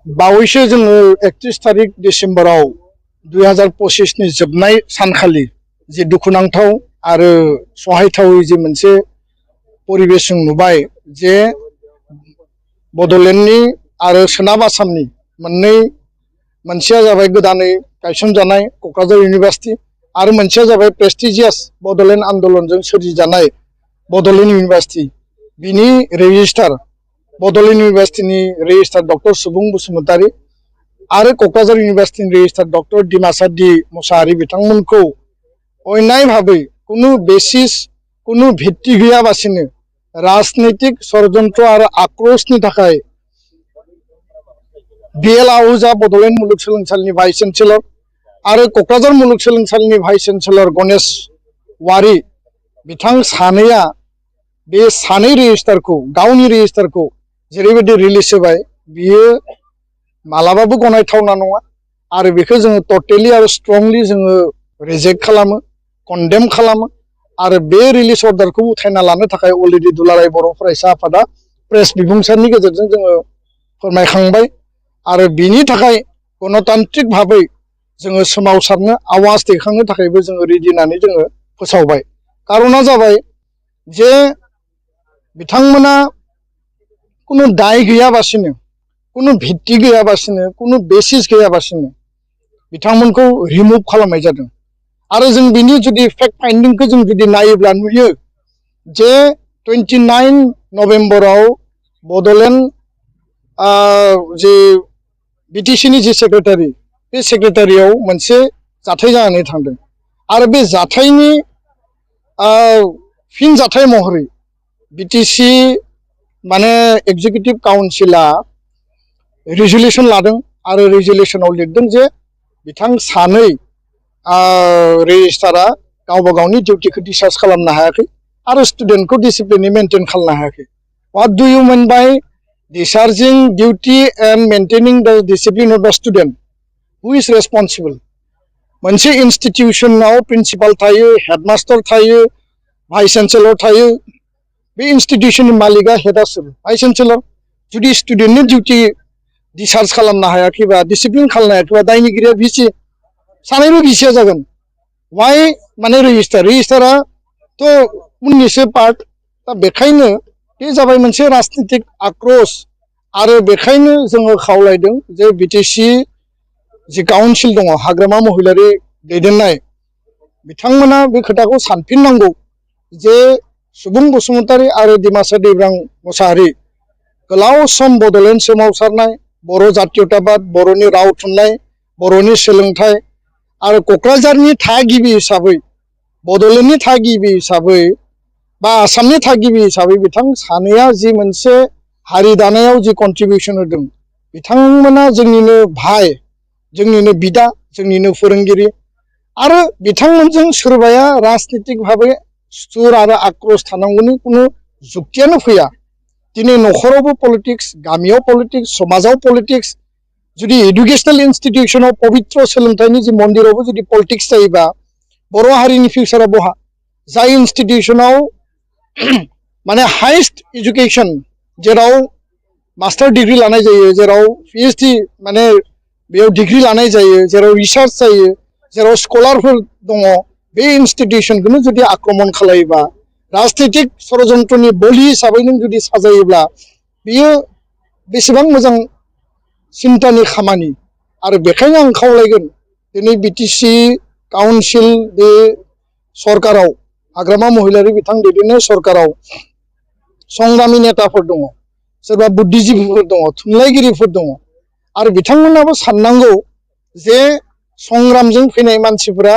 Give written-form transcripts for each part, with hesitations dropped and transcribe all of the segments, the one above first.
बावैसो जोङो 31 तारिख डिसेम्बराव 2025 नि जोबनाय सानखालि जे दुखुनांथाव आरो सहायथावै जे मोनसे परिबेस जों नुबाय जे बड'लेण्डनि आरो सोनाब आसामनि मोनसेया जाबाय गोदानै गायसनजानाय क'क्राझार इउनिभार्सिटि आरो मोनसेया जाबाय प्रेस्टिजियास बड'लेण्ड आन्दोलनजों सोरजिजानाय बड'लेण्ड इउनिभार्सिटि बिनि रेजिस्ट्रार बड'लेण्ड इउनिभार्सिटिनि रेजिस्ट्रार डक्टर सुबुं बसुमतारी आरो क'क्राझार इउनिभार्सिटिनि registrar doctor Dimasa D Musahary बिथांमोनखौ अन्याय भाबै कुनु बेसिस कुनु भित्ति गैयाबासिनो राजनैतिक षड़यंत्र आरो आक्रोशनि थाखाय BL आहूजा बड'लेण्ड मुलुगसोलोंसालिनि भाइस चेन्सेलर आरो क'क्राझार मुलुगसोलोंसालिनि भाइस चेन्सेलर गणेश वारी बिथां सानैया बे सानै रेजिस्ट्रारखौ गावनि रेजिस्ट्रारखौ जेरैबायदि रिलिज होबाय बियो मालाबाबो गनायथावना नङा आरो बेखौ जोङो टटेलि आरो स्ट्रंलि जोङो रिजेक्ट खालामो कन्डेम खालामो आरो बे रिलिज अर्डारखौ उथायना लानो थाखाय अलरेडि दुलाराय बर' फरायसा आफादा प्रेस बिबुंसारनि गेजेरजों जोङो फोरमायखांबाय आरो बिनि थाखाय गणतान्त्रिक भाबै जोङो सोमावसारनो आवाज दैखांनो थाखायबो जोङो रेडि होननानै जोङो फोसावबाय। कारना जाबाय जे बिथांमोना कुनु दाय गैयाबासिनो कुनु भित्ति गैयाबासिनो कुनु बेसिस गैयाबासिनो बिथांमोनखौ रिमुभ खालामनाय जादों आरो जों बिनि जुदि फेक्ट फाइन्डिंखौ जों जुदि नायोब्ला नुयो जे 29 नभेम्बराव बड'लेण्ड जे BTC जे सेक्रेटारि बे सेक्रेटारियाव मोनसे जाथाय जानानै थांदों आरो बे जाथायनि फिन जाथाय महरै BTC माने एग्जिकिउटिभ काउन्सिला रिजोल्यूशन लादों आरो रिजोल्यूशनाव लिरदों जे बिथां सानै रेजिस्ट्रारा गावबा गावनि डिउटिखौ डिस्चार्ज खालामनो हायाखै आरो स्टुडेन्टखौ डिसिप्लिननि मेंटेन खालामनो हायाखै। What do you mean by discharging duty and maintaining the discipline of the student? Who is responsible? मोनसे इंस्टीट्यूशनाव प्रिंसिपाल थायो, हेडमास्टर थायो, भाइस चेन्सेलर थायो। बे इंस्टीट्यूशननि मालिका हेडआ सोर? Vice chancellor. जुदि स्टुडेन्टनि डिउटी डिस्चार्ज खालामनो हायाखैबा डिसिप्लिन खालामनो हायाखैबा दायनिगिरिया भिसि सानैबो भिसिया जागोन। वाइ माने रेजिस्ट्रारा तो उननिसो पार्ट दा बेखायनो बे जाबाय मोनसे राजनीतिक आक्रोश आरो बेखायनो जोङो खावलायदों जे BTC जे काउन्सिल दङ हाग्रामा महिलारि दैदेननाय बिथांमोना बे खोथाखौ सानफिननांगौ जे सुबुं बसुमतारी आरो डिमासा दैब्रां मुसाहारि गोलाव सम बड'लेण्ड सोमावसारनाय बर' जातीयताबाद बर'नि राव थुनलाइ बर'नि सोलोंथाइ आरो क'क्राझारनि थागिबि हिसाबै बड'लेण्डनि थागिबि हिसाबै बा आसामनि थागिबि हिसाबै बिथां सानैया जि मोनसे हारि दानायाव जि कन्ट्रिबिउसन होदों बिथांमोना जोंनिनो भाइ जोंनिनो बिदा जोंनिनो फोरोंगिरि आरो बिथांमोनजों सोरबाया राजनीतिक भाबै सुथुर आरो आक्रोश थानांगौनि कुनु जुक्तियानो फैया। दिनै न'खरावबो पलिटिक्स गामियाव पलिटिक्स समाजाव पलिटिक्स जुदि एडुकेशनेल इन्स्टिट्यूशनाव पवित्र सोलोंथाइनि जि मन्दिरावबो जुदि पलिटिक्स जायोबा बर' हारिनि फिउचारा बहा? जाय इन्स्टिट्यूशनाव माने हाइस्ट एजुकेशन जेराव मास्टार डिग्री लानाय जायो जेराव PhD माने बेयाव डिग्री लानाय जायो जेराव रिसार्च जायो जेराव स्कलारफोर दङ बे इन्स्टिट्यूशनखौनो जुदि आक्रमण खालायोबा राजनीतिक षड़यंत्रनि बलि हिसाबै नों जुदि साजायोब्ला बियो बेसेबां मोजां सिन्तानि खामानि आरो बेखायनो आं खावलायगोन दिनै BTC काउन्सिल बे सरकाराव हाग्रामा महिलारि बिथां दैदेननाय सरकाराव संग्रामी नेताफोर दङ सोरबा बुद्धिजीबीफोर दङ थुनलाइगिरिफोर दङ आरो बिथांमोनाबो साननांगौ जे संग्रामजों फैनाय मानसिफोरा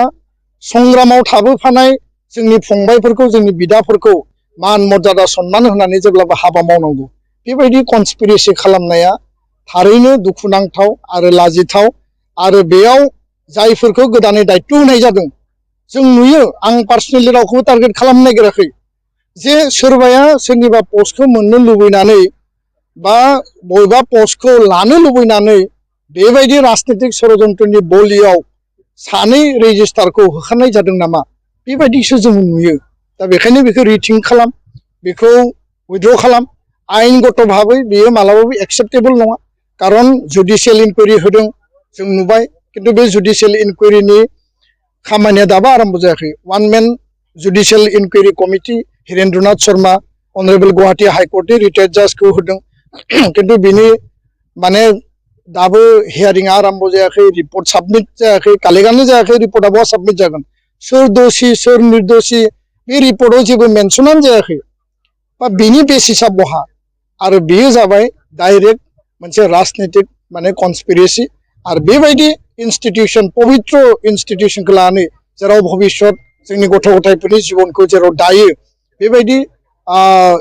संग्रामाव थाबोफानाय जोंनि फंबायफोरखौ जोंनि बिदाफोरखौ मान मर्यादा सन्मान होनानै जेब्लाबो हाबा मावनांगौ। बेबायदि कनस्पिरेसि खालामनाया थारैनो दुखुनांथाव आरो लाजिथाव आरो बेयाव जायफोरखौ गोदानै दायित्व होनाय जादों जों नुयो आं पार्सनेलि रावखौबो टार्गेट खालामनो नागिराखै जे सोरबाया सोरनिबा पस्टखौ मोननो लुबैनानै बा बबेबा पस्टखौ लानो लुबैनानै बेबायदि राजनीतिक षड़यंत्रनि बलियाव सानै रेजिस्ट्रारखौ होखारनाय जादों नामा बेबायदिसो जों नुयो। दा बेखायनो बेखौ रिथिंक खालाम बेखौ उइथड्र खालाम आयेनगत भाबै बेयो मालाबाबो एक्सेप्टेबल नङा। कारण जुडिशियेल इनकुवेरि होदों जों नुबाय किन्तु बे जुडिशियेल इनकुवेरिनि खामानिया दाबो आरम्भ जायाखै one man judicial inquiry committee Hirendranath Sharma honourable Guwahati हाइकर्टनि रिटायार्ड जाजखौ होदों किन्तु बिनि माने दाबो हियारिंआ आरम्भ जायाखै रिपर्ट साबमिट जायाखै कालेक्टआनो जायाखै रिपर्टआ बहा साबमिट जागोन सोर दोषी सोर निर्दोषी बे रिपर्टआव जेबो मेनसनानो जायाखै बा बिनि बेसिसआ बहा आरो बेयो जाबाय डाइरेक्ट मोनसे राजनीतिक माने कनस्पिरेसि आरो बेबायदि इन्स्टिटिउसन पवित्र इन्स्टिटिउसनखौ लानानै जेराव भबिष्यत जोंनि गथ' गथायफोरनि जिबनखौ जेराव दायो बेबायदि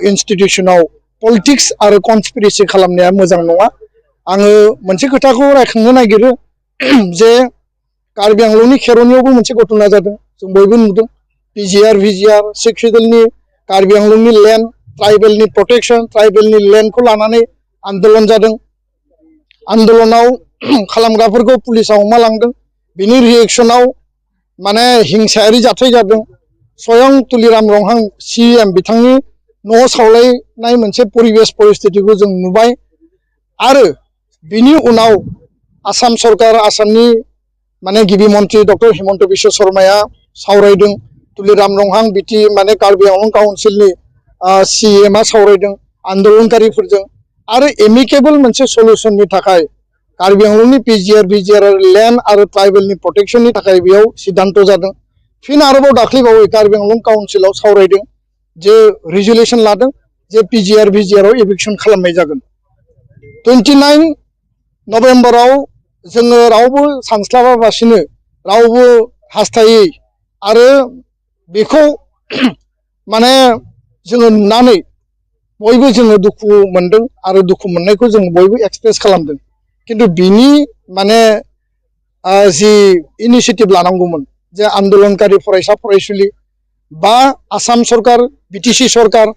इन्स्टिटिउसनाव पलिटिक्स आरो कनस्पिरेसि खालामनाया मोजां नङा आङो मोनसे खोथाखौ रायखांनो नागिरो जे कार्बि आंलंनि खेर'नियावबो मोनसे घटना जादों जों बयबो नुदों पिजिआर भिजिआर सिक्स सेडुलनि कार्बि आंलंनि लेन्ड ट्राइबेलनि प्रटेक्शन ट्राइबेलनि लेन्डखौ लानानै आन्दोलन जादों आन्दोलनाव खालामग्राफोरखौ पुलिसा हमना लांदों बिनि रिएक्सनाव माने हिंसायारि जाथाय जादों स्वयं तुलिराम रंहां सीएम बिथांनि न' सावलायनाय मोनसे परिबेस परिस्थितिखौ जों नुबाय आरो बिनि उनाव आसाम सरकार आसामनि माने गिबि मन्त्रि डक्टर हिमन्त बिश्व शर्माया सावरायदों तुलिराम रंहां बिटि माने कार्बि आंलं काउन्सिलनि सीएमआ सावरायदों आन्दोलनकारिफोरजों आरो एमिकेबल मोनसे सल्युशननि थाखाय कार्बि आंलंनि पिजिआर भिजिआर लेन्ड आरो ट्राइबेलनि प्रटेक्शननि थाखाय बेयाव सिद्धांत जादों फिन आरोबाव दाख्लैबावै कार्बि आंलं काउन्सिलाव सावरायदों जे रिजोल्यूशन लादों जे पिजिआर भिजिआराव एभिक्शन खालामनाय जागोन 29 नभेम्बराव जोङो रावबो सानस्लाबाबासिनो रावबो हास्थायै आरो बेखौ माने जोङो नुनानै बयबो जोङो दुखु मोनदों आरो दुखु मोननायखौ जों बयबो एक्सप्रेस खालामदों किन्तु बिनि माने जि इनिशिएटिभ लानांगौमोन जे आन्दोलनकारि फरायसा फरायसुलि बा आसाम सरकार बिटिसि सरकार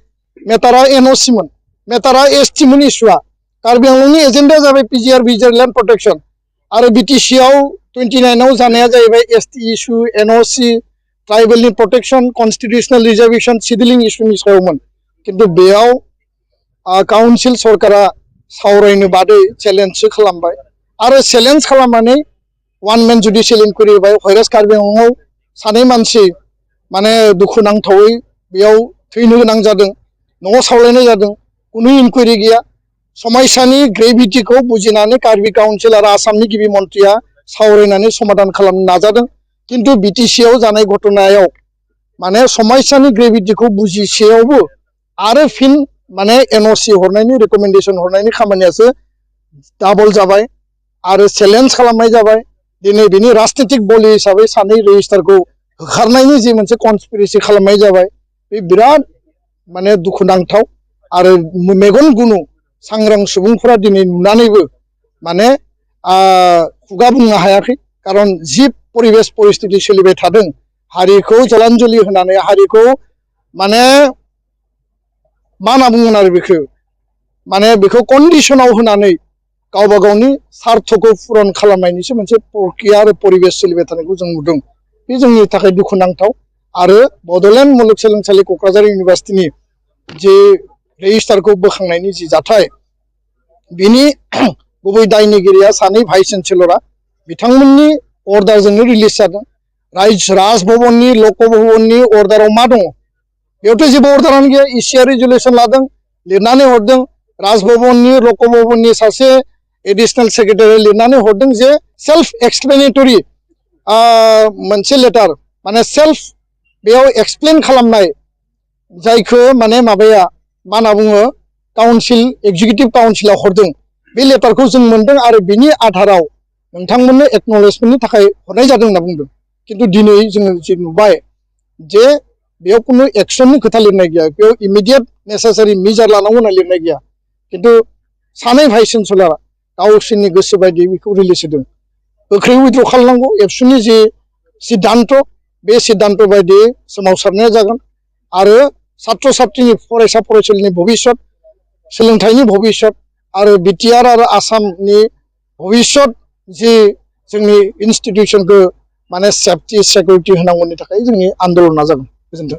मेटारा एनअसिमोन मेटारा एसटिमोन इस्युआ कार्बि आंलंनि एजेन्डाया जाबाय पिजिआर भिजिआर लेन्ड प्रटेक्शन आरो बिटिसिआव 29आव जानाया जाहैबाय एसटि इस्यु एनअसि ट्राइबेलनि प्रटेक्शन कन्स्टिटिउशनेल रिजार्वेशन सिडलिं इस्युनि सायावमोन किन्तु बेयाव काउन्सिल सरकारा सावरायनो बादै चेलेन्जसो खालामबाय आरो चेलेन्ज खालामनानै वान मेन जुडिशियेल इनकुवेरि होबाय व्हायरास कार्बि आंलंआव सानै मानसि माने दुखुनांथावै बेयाव थैनो गोनां जादों न'आव सावलायनाय जादों कुनु इनकुवेरि गैया समस्यानि ग्रेभिटिखौ बुजिनानै कार्बि काउन्सिल आरो आसामनि गिबि मन्थ्रिया सावरायनानै समाधान खालामनो नाजादों किन्तु बिटिसिआव जानाय घटनायाव माने समस्यानि ग्रेभिटिखौ बुजिसेयावबो आरो फिन माने एनअसि हरनायनि रिकमेन्डेशन हरनायनि खामानियासो डाबल जाबाय आरो चेलेन्ज खालामनाय जाबाय दिनै बिनि राजनीतिक बलि हिसाबै सानै रेजिस्टारखौ होखारनायनि जि मोनसे कनस्पिरेसि खालामनाय जाबाय बे बिराद माने दुखुनांथाव आरो मेगन गुनु सांग्रां सुबुंफोरा दिनै नुनानैबो माने खुगा बुंनो हायाखै खारन जि परिबेस परिस्थिति सोलिबाय थादों हारिखौ जलान्जलि होनानै हारिखौ माने मा होनना बुंगोन आरो बेखौ माने बेखौ कन्डिशनाव होनानै गावबा गावनि सार्थखौ पुरन खालामनायनिसो मोनसे प्रक्रिया आरो परिबेस सोलिबाय थानायखौ जों नुदों बे जोंनि थाखाय दुखुनांथाव आरो बड'लेण्ड मुलुगसोलोंसालि क'क्राझार इउनिभार्सिटिनि जे रेजिस्टारखौ बोखांनायनि जि जाथाय बिनि गुबै दायनिगिरिया सानै भाइस चेन्सेलरा बिथांमोननि अर्डारजोंनो रिलिज जादों राजभवननि लकभवननि अर्डाराव मा दङ बेयावथ' जेबो अर्डारानो गैया इसिआ रिजोल्युसन लादों लिरनानै हरदों राजभवननि लकभवननि सासे एडिशनेल सेक्रेटारि लिरनानै हरदों जे सेल्फ एक्सप्लेनेटरि मोनसे लेटार माने सेल्फ बेयाव एक्सप्लेन खालामनाय जायखौ माने माबाया मा होनना बुङो काउन्सिल एक्जिकिउटिभ काउन्सिला हरदों बे लेटारखौ जों मोनदों आरो बिनि आधाराव नोंथांमोननो एक्न'लेजमेन्टनि थाखाय हरनाय जादों होनना बुंदों किन्तु दिनै जोङो जि नुबाय जे बेयाव कुनु एक्सननि खोथा लिरनाय गैया बेयाव इमिडिएट नेसेसारि मेजार लानांगौ होनना लिरनाय गैया किन्तु सानै भाइस चेन्सेलरा गावसोरनि गोसो बायदि बेखौ रिलिज होदों गोख्रै उइथ्र' खालामनांगौ एबसुनि जि सिद्धान्त बे सिद्धान्त बायदियै सोमावसारनाया जागोन आरो छात्र छात्रीनि फरायसा फरायसुलिनि भबिष्यत सोलोंथाइनि भबिष्यत आरो बिटिआर आरो आसामनि भबिष्यत जि जोंनि इन्स्टिटिउसनखौ माने सेफटि सिकिउरिटि होनांगौनि थाखाय जोंनि आन्दोलना जागोन गोजोन्थों।